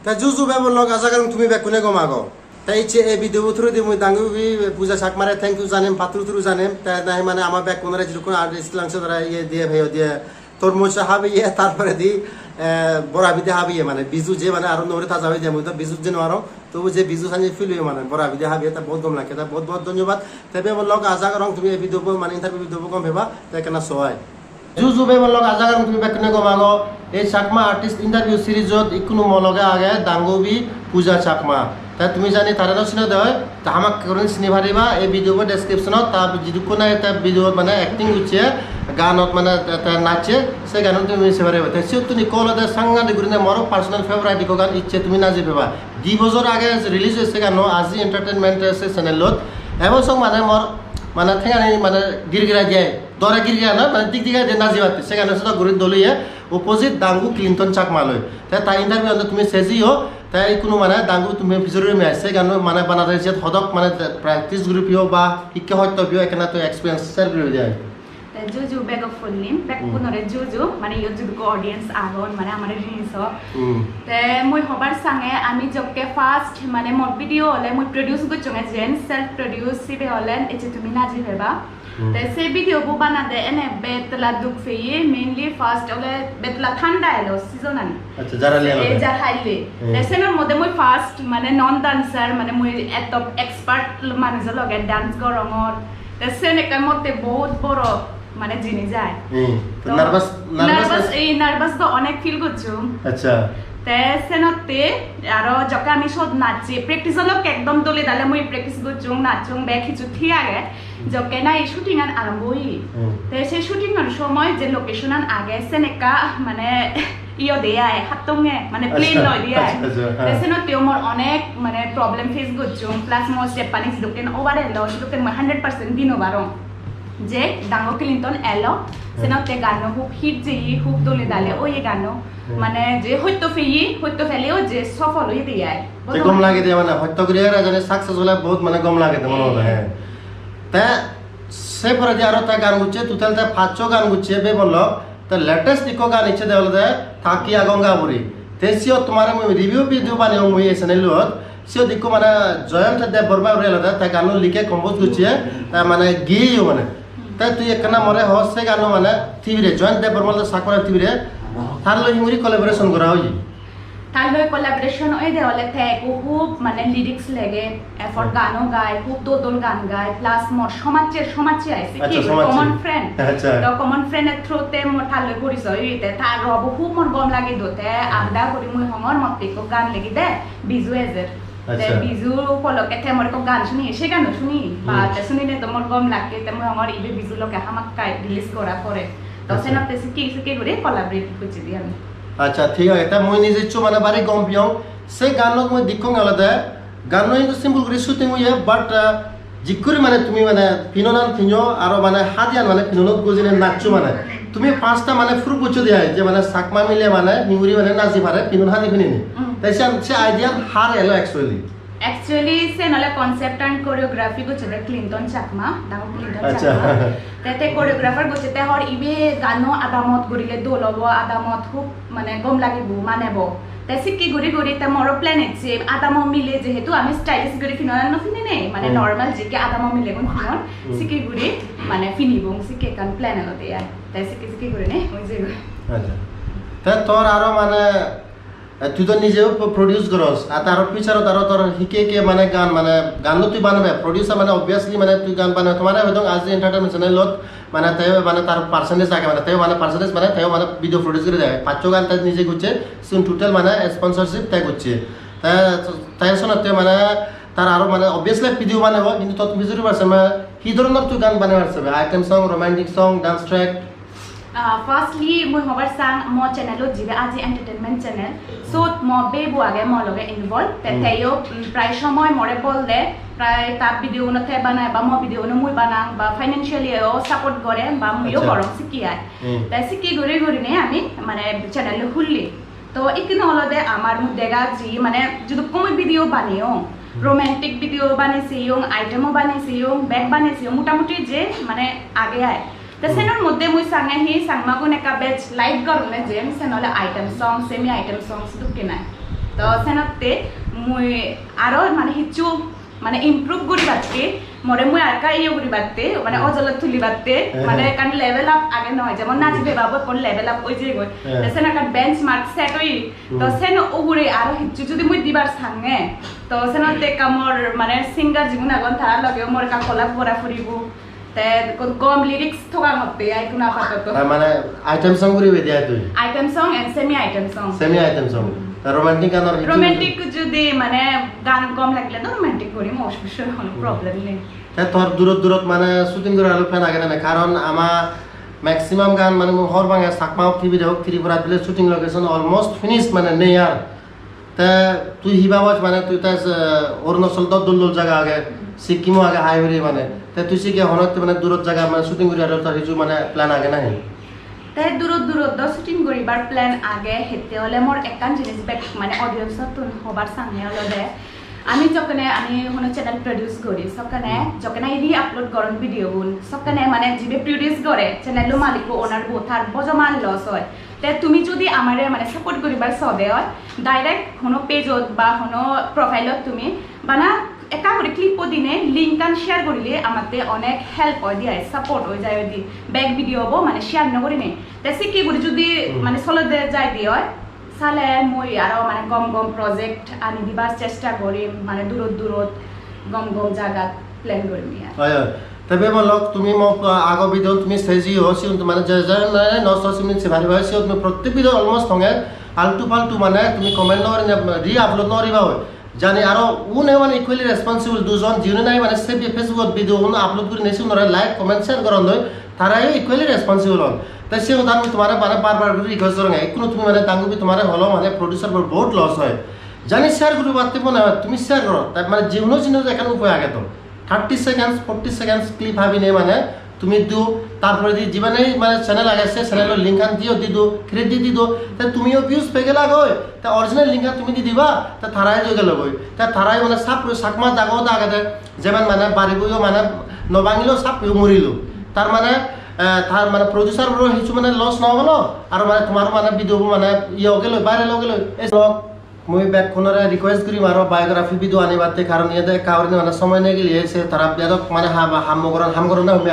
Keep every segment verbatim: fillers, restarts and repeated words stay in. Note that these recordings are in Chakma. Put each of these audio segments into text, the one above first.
Te juju bebon lok, aja gorong tumi bekkune gom ago. Te icche ei video bo through di mui dangu bi Puja Chakmare thank you janem, paturu turu janem. Te nahi mane ama bekkunore jidukkun artist langse tara iye diye, heyo diye, tormoj habiye, tar poredi, eh, bora bide habiye, mane Biju je mane aro nore taja oye de, mui do Biju je no arong. Tobu je Biju sanye feel oye mane bora bide habiye, te bahut gom lage, te bahut bahut dhonyobad. Te bebon lok, aja gorong tumi ei video bo mane interview video bo gom peba, te ekkena so ai. Juju bebon lok, aja gorong tumi bekkune gom ago. Ei Chakma Artist Interview Series ot ikkunu mo loge age dangubi Puja Chakma. Te tumi jodi tare no sino de oi, te hamakkai gurinei sini pariba. Ei video bo description ot ta jidukkun nahi te video ot mane acting gocche, ganot mane te, te nacche, se ganot tumi sei pariba. Te siyottun ikko olode sangadik gurinei moro personal favorite ikko gan, icche tumi naji peba. Di bojor age release oye se ganno Aji Entertainment se channel ot. Ebo sok mane mor mane thengani mane girgira jai. Dore girgire na, mane dik dik age najibatte, se gano sodok guri dol oye, opposite dangu Clinton Chakma loi. Te ta interview ando tumi sejiyo, te ikkunu mane dangu tumi pijori rumi ai, se gano mane banade jet hodok mane practice guri piyo ba hikke hotto piyo, ekkena to experience share guri diyai. Te juju bego phone-nim, bekkunore juju, mane iyot juduko audience agon, mane amare rini so. Hmm. Te mui hobar sange ami jokke first, mane mor video ole mui produce gocchonge jen, self produce, sibe ole ecche tumi naji peba. Hmm. Te se video bo banade ene betla duk peye, mainly first ole betla thanda elo season ani. Acha, jara le. E elo. Jar haile. Hmm. Te senor moddhe mui first mane non dancer, mane mui eto expert manujo loge dance gorongor. Te sen ekkan motte bahut boro mane jinis ai. Hmm. To nervous, nervous nervous, ei nervous to onek feel gocchung. Acha. Te senotte aro jokke ami sot nachchi, practice olok ekdom dole dale mui practice gocchung, nachchung, bek hissu thik age. Jokke nahi shooting an arambo oye. Hmm. Te se shooting or somoy je location an age, sen ekka mane iyo de ai, hattonge, mane plane loi de ai. Acha, acha, ha. Te senotte mor onek mane problem face gocchung, plus mo Japanese dokken over elo, dokken mo hundred percent di no parong. Je dangu Clinton elo, hmm, senotte ganno hub hit jeye, hub dole dale oye ganno. Hmm. Mane je hotto peye, hotto peleo je sofol oye de ai. Te gom lage de mane hotto guri era jane success ole bahut mane gom lage de mone hode, he. Te se poredi aro te gan gocche, total te paccho gan gocche bebon lok. Te latest ikko gan icche de olode Thakiya Gongaburi. Te siyot tomare mui review video baneyong mui ei channel-ot. Siyot ikko mane Jayant Debbarma guri olode te ganno like compose gocche, te mane geyeyo mane. Te tui ekkana more ho se ganno mane thibire, Jayant Debbarma olode Chakma thibire, tar loi hinguri collaboration gora oye. Tar loi collaboration oyede ole te ekko hub mane lyrics lege, erpor gano gai, hub dol dol gan gai, plus mor somajje, somajje ai se. Acha, ki somajje. Common friend. Acha. To common friend er through te mor tar loi porichoy oyede, tar robo hub mor gom lage do te, abda guri mui hongor motte ekko gan legi de, Biju ejer. Te, acha, Biju upolokke te mor ekko gan suni, se gano suni, ba, hmm, te sunile to mor gom lage, te mui hongor ibe Biju lokke hamakkai release gora pore. To, acha, senotte sikke sikke guri collaborate gocche de ami. Acha, thik age. Te mui nije hissu mane bari gom piyong. Se ganot mui dekkong olode, ganno hintu simple guri shooting oye, but, ah, jikkuri mane tumi mane pinonan pinyo, aro mane hadiyan mane pinonot gojine nachcho mane. Tumi pasta mane proof goccho de ai, je mane Chakma mile mane hinguri mane naji pare pinon hadi pinine. Hmm. Te se, se idea har elo actually? Actually, sen ole concept and choreography gocchede Clinton Chakma, dangu Clinton, acha, Chakma. Te, te choreographer gocche, te hor ibe ganno adamot gurile dol obo, adamot hub mane gom lagibo, manebo. Te sikke guri guri te moro plan ecche, adamo mile jehetu ami stylish guri pinon no pininei, mane, hmm, normal jekke adamo milegun pinon, hmm, sikke guri mane pinibong, sikke ekkan plan olode ai. Te sikke sikke gurinei oi jegoi. Acha. Te tor aro mane Eh, tui to nijeyo pro-, produce goros, ar taro future-ot aro tor hikke hikke mane gan, mane gan do tui banebe, producer mane obviously mane tui gan banebe, tomare hoidong Aji Entertainment channel-ot mane teyo mane tar percentage age, mane teyo mane percentage mane teyo mane video produce guri de, paccho gan te nije gocche, sigun total mane sponsorship te gocche. Te, te sonotte mane tar aro mane obviously video banebo, hintu tot future-or mane hi dhoronor tui gan banebar sebe, item song, romantic song, dance track? Ah, firstly, mui hobar sang mo channel-ot jibe Aji Entertainment channel. Sot mo bebo age mo loge involve. Te, hmm, teyo, mm, prai somoy more bol de, prai ta video uno te banai, ba mo video uno mui banang, ba financially o support gore, ba muiyo, acha, gorong sikki ai. Hmm. Te sikki guri gurine ami, mane, channel hulli. To ikkine olode amar mui dega ji, mane, judukko mui video baneyong, hmm, romantic video banei seyong, item o banei seyong, bek banei seyong, motamuti je, mane, age ai. Te, hmm, senor moddhe mui sange hi Changmagun ekka bej like goronne jen, sen ole item song, semi item song sedokken ai. To senotte mui aro mane hissu mane improve guribatte, more mui arekka iyo guribatte, mane Hmm. ojolot tulibatte, He, mane he. ekkan level up age noi, jemon Hmm. naji bebabo ekkan level up oi jeyegoi. He. Te sen ekkan benchmark set oye. To Hmm. seno ugure aro hissu judi mui dibar sange, to senotte ekka mor mane singer jigun agon, tarar logeyo mor ekka collab gora puribo. Te ekko gom lyrics thogangotte ai tun apatoto. Tar mane item song guribe de ai tui? Item song and semi item song. Semi item song. Ta romantic ganor hissu Romantic judi mane gan gom lagle to romantic gurim, osubidha hono Hmm. problem nei. Te tor durot durot mane shooting gora plan age na? Karon ama maximum gan mane mui hobor pange Chakma hok, Tibire hok, Tripura bile shooting location almost finished mane nei ar. Te tui hi babos mane tui te, eh, Arunachal do dol dol jaga age, Sikkim o age hai hure mane. Te tui sikke hono te mane durot jaga mane shooting guribar tor hissu mane plan age nahi? Te durot durot do shooting guribar plan age, hette ole mor ekkan jinis bek mane audience-ottun hobar sange olode, ami jokkene ami hono channel produce guri, sokkene Hmm. jokkene re-upload goron video gun, sokkene mane jibe produce gore, channel-o malikko, owner bo, tar bojoman loss oi. Te tumi judi amare mane support guribar sode oi, direct hono page-ot ba hono profile-ot tumi bana ekka guri clip-o dine link-an share gurile amatte onek help oi de ai, support oi jai oi de. Bek video bo mane share no gurine. Te sikke guri judi Hmm. mane solode jai de oi, sale mui aro mane gom gom project ani dibar chesta gorim, mane durot durot gom gom jagat plan gorim ar. Oi, oi. Te bebon lok tumi mo, ah, ago video tumi seji ho, sigun to mane je je mane nosto sigun se pariba, sigun tumi prottek video almost honge altu faltu mane tumi comment no gori, re-upload no goriba oi. Jani aro une mane equally responsible dujon, jiune nahi mane se Facebook-ot video un upload guri nei, sigunore like, comment, share goron doi, tarayo equally responsible on. Te se hodan mui tomare mane bar bar guri request goronge, ekkuno tumi mane Dangubi tomare holo mane producer bor bahut loss oi. Jani share guribatte mone hoi tumi share goro, te mane jiune jiune ekkan upai age to. Thirty seconds, forty seconds clip habine mane tumi do, tarpore di jibane mane channel age se channel-o link-an diyo, di do, credit di do, te tumiyo views pegela goi, te original link-an tumi di diba, te tarai joi gelo goi, te tarai mane sap Chakma jaga oda agede, jeman mane bari boyo mane no bangilo, sap yo murilo, tar mane, eh, tar mane producer boro hissu mane loss no holo, aro mane tomar mane video bo mane iye gelo, viral gelo, es Mui bekkunore request gurim aro biography video anibatte, karon iyot ekka gurinei mane somoy nigiliye se tara bedok mane ham, ham goron, ham goron na home.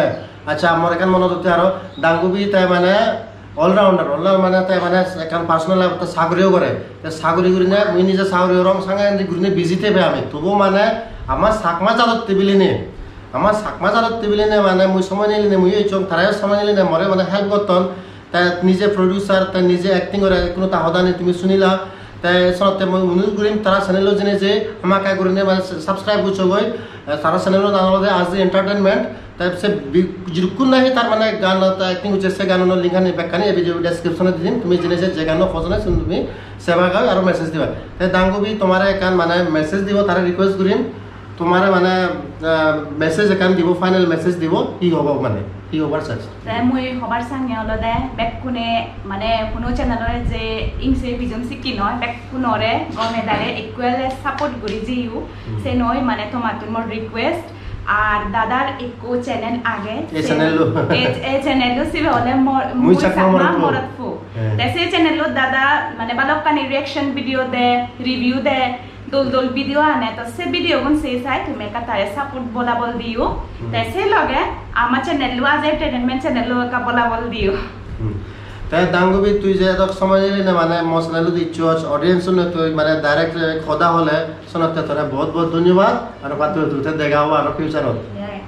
Accha, mor ekkan monot utte aro Dangubi te mane all rounder, all rounder mane te mane ekkan personal life te sagoriyo gore. Te sagori gurinei mui nije sagori gorong, sange gurinei busy thebe ami. Tobu mane ama Chakma jadotte bilinei, ama Chakma jadotte bilinei mane mui somoy nigilinei mui ejjong, tarayo somoy nigilinei more mane help gotton. Te nije producer, te nije acting gore, ekkuno ta hodani tumi sunila. Te senotte mui onurot gurim tara channel-o jeinei je hamakkai gurinei mane subscribe gocchogoi. Eh, tara channel-o nang olode R J Entertainment. Te se bi-, jidukkun nahi tar mane gan ta acting gocche se ganuno link-ani bekkani ei video description-ot di dim. Tumi jeinei se je gano pojone sun tumi seba gai aro message diba. Te Dangubi tomare ekkan mane message dibo, tare request gurim. Tomare mane, ah, message ekkan dibo, final message dibo, hi hobo mane, hi hobar sas? Te mui hobar sange olode bekkune mane hono channel-ore je ingse bijom sikki noi, bekkunore gome dale equal support guri jeyo. Hmm. Se noi mane tomattun mor request, ar dadar ekko channel age, ei se channel-lo. Ei, ei channel-lo sibe ole mor, Mui Mui Chakma Chakma Morot Pu. Morot Pu. He. Te se channel-lo dada mane balokkani reaction video de, review de, dol dol video ane, to se video gun sei sai tumi ekka tare support bolabol diyo. Hmm. Te se loge ama channel-lo, Ajay Entertainment channel-lo ekka bolabol diyo. Hmm. Te Dangubi tui je edok somoy nigili ne mane mo channel-lo dicchos, audience-une tui mane direct hoda hole, senotte tore bahut bahut dhonyobad, aro patto tui te dega obo aro future-ot. Yeah.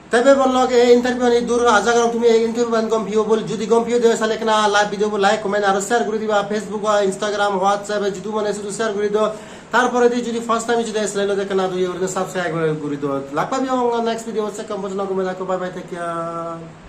Te bebon lok ei interview ani dur, aja gorong tumi ei interview an gom piyo bol, judi gom piyo de sale ekkena live video bo like, comment aro share guri diba, Facebook ba Instagram, WhatsApp e jidu mone sidu share guri do. Tar poredi judi first time judi channel-lo dekke na do, iye guri subscribe guri, guri do. Lak pabi ong next video, se kam bojna gome thakko, bye bye, take care.